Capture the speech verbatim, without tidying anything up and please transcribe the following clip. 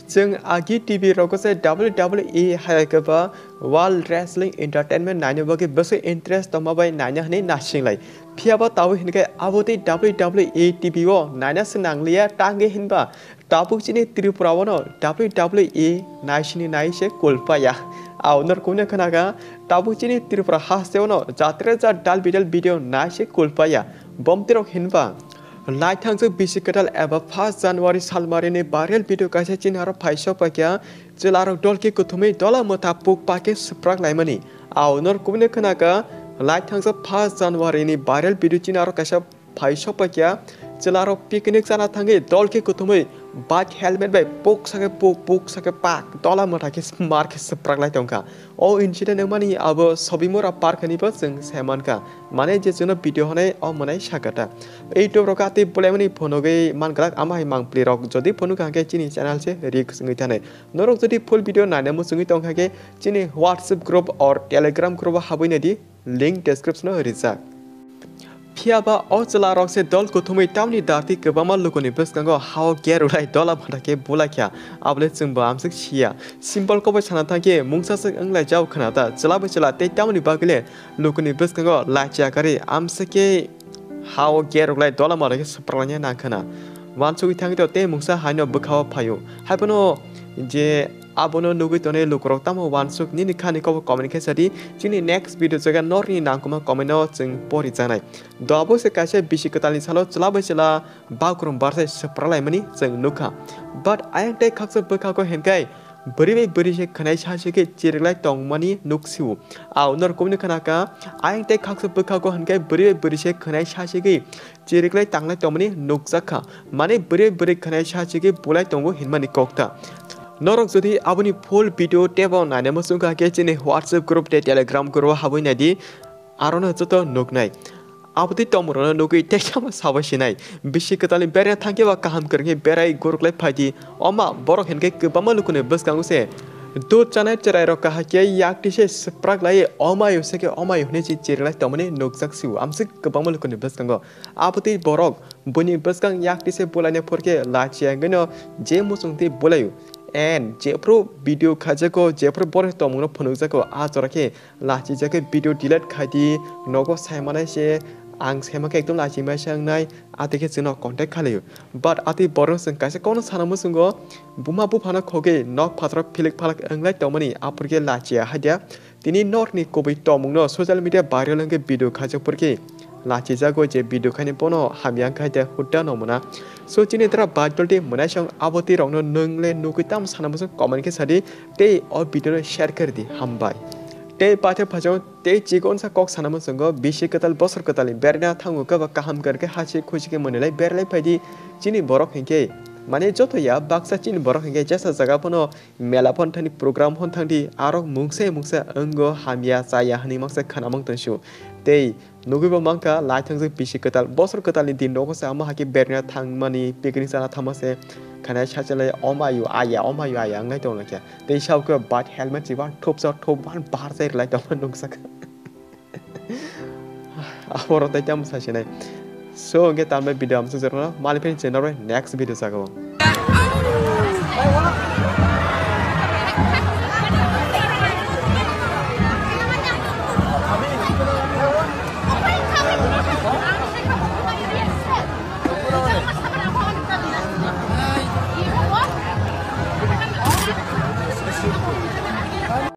Chwng agi T V rogo se W W E hai khe ba World Wrestling Entertainment naina bagwi bwswk interest tongma bai naina hwnwi nasinglai. Phiya ba tabuk hinkhe abo tei W W E T V o naina se nangliya, tangwi hinba tabuk chini Tripura o no W W E naisini nai se kulpaya. Ao norok kunu khna kha, tabuk chini Tripura haste o no jatre jat dal bidal video nai se kulpaya. Bomtirok hinba lai thangjak bisi kwtal eba first January salmarini viral video kaisa chini aro phai sok paikha, chwlarok dol khe kuthumwi dola mwtha puk pa khe swprak laimani. Ao norok kubuni khna kha, lai thangjak first January ni viral video chini aro kaisa phai sok paikha, chwlarok picnic chana thangwi dol khe kuthumwi bike helmet bai puk sakhe puk, puk sakhe pak, dola mwtha khe mar khe swprak lai tongkha. O incident wngmani abo Sobimura Park hwnwi bo chwng sai mankha. Mane je chwngno video hwnwi o mwnai sakha ta. YouTube rok atwi bulaimani phunugwi manglak ama hai mangpli rok jodi phunukha hwnkhe chini channel se risk wngwi thanai. Norok jodi full video naina muchungwi tongkha khe chini WhatsApp group or Telegram group o habwi naidi, link description o rijak. Phiya ba o chwla rok se dol kuthumwi tamni darti kwbangma lukuni bwskango hao ger ulai dola mwtha khe bulaikha, abole chwngbo amswk siya. Simple kobai sana thangkhe mungsa swk wnglai jao khna ta, chwla bai chwla tei tamoni bagwile lukuni bwskango lachi akari amswk khe hao ger ulai dola mwtha khe swpraklanya nang khna. Wansugwi thangwi to tei mungsa haino bwkhao phaio. Haiphano je abono nugwi tonwi lukurok tamo wansuk nini khani kobo comment khe sadi. Chini next video jaga norni nangkukma comment o chwng pori janai. Do abo se kaisa bisi kwtalni salo chwla bai chwla bakrum barsai swpralaimani chwng nukha. But ayang tei khaksa bwkhago hinkhai bwrwi bai bwrwi se khwnai sa sigwi chiriklai tongmani nuksio. Ao norok kubuni khna kha, ayang tei khaksa bwkhago hinkhai bwrwi bai bwrwi se khwnai sa sigwi chiriklai tanglai tongmani nukjakha. Mane bwrwi bwrwi khwnai sa sigwi bulai tongo hinmani kokta. Norok jodi aboni full video tebo naina muchungkha khe chini WhatsApp group tei Telegram group o habwi naidi, arono joto nuknai. Abotwi tongmungrokno nugwi teksamo sabai sinai. Bisi kwtalni beraina thangkhe ba kaham kwrwngkhe berai guruklai phaidi. Oma borok hinkhe kwbangma lukuni bwskango se dud chanai chwrairok kahakhe yaktwi se swprak lai, omayo se khe omayo hwnwi se chiriklai tongmani nukjak sio. Amswk kwbangma lukuni bwskango. Abotwi borok buini bwskang yaktwi se bulaina phurkhe lachiya wngwino je muchungtwi bulaio. And jephru video khaijago, jephru borok tongmungno phunukjago, a jora khe lachijak khe video delete khaidi, nogo saimanai se ang saimankhe ekdom lachimaisa wngnai, atwi khe chwngno contact khlaio. But atwi borok chwng kaisa kokno sana muchungo, buma buphano khogwi nok phataro philik phalak wnglai tongmani, aphurkhe lachiya haida. Tini norni kubui tongmungno social media viral wngkhe video khaijak phurkhe lachijago, je video khaini bono hamya wngkha haida hudda no mona. So chini dara baidolti mwnaisong abotwi rokno nwngle nugwi tamo sana muchung comment khe sadi tei o video no share khe rwdi, hambai. Tei paithak phaijak tei chikonsa kok sana muchungo bisi kwtal bosor kwtalni beraina thango khe ba kaham kwrwngkhe hachik khuchik khe mwnwilai berlai phaidi chini borok hinkhe. Mane joto ya baksa chini borok hinkhe jesa jaga phano mela phano thani program phano thangdi, aro mungsa mungsa wngo hamya chaya hwnwi mangsa khwnamung tongsu. Tei nugwibo mankha lai thangjak bisi kwtal bosor kwtalni din rogo se amo hakhe berna thangmani picnic chana thangma se khwnai sachalai omayo aya omayo aya wngnai tonglaikha. Tei sao khe bat helmet chiba thupsa thup ban bahar chai rwlai tongma nukjakha. Aborok tei tamo sasinai. So hwnkhe tambai video amsuk jorokno maliphini channel bai next video sagao.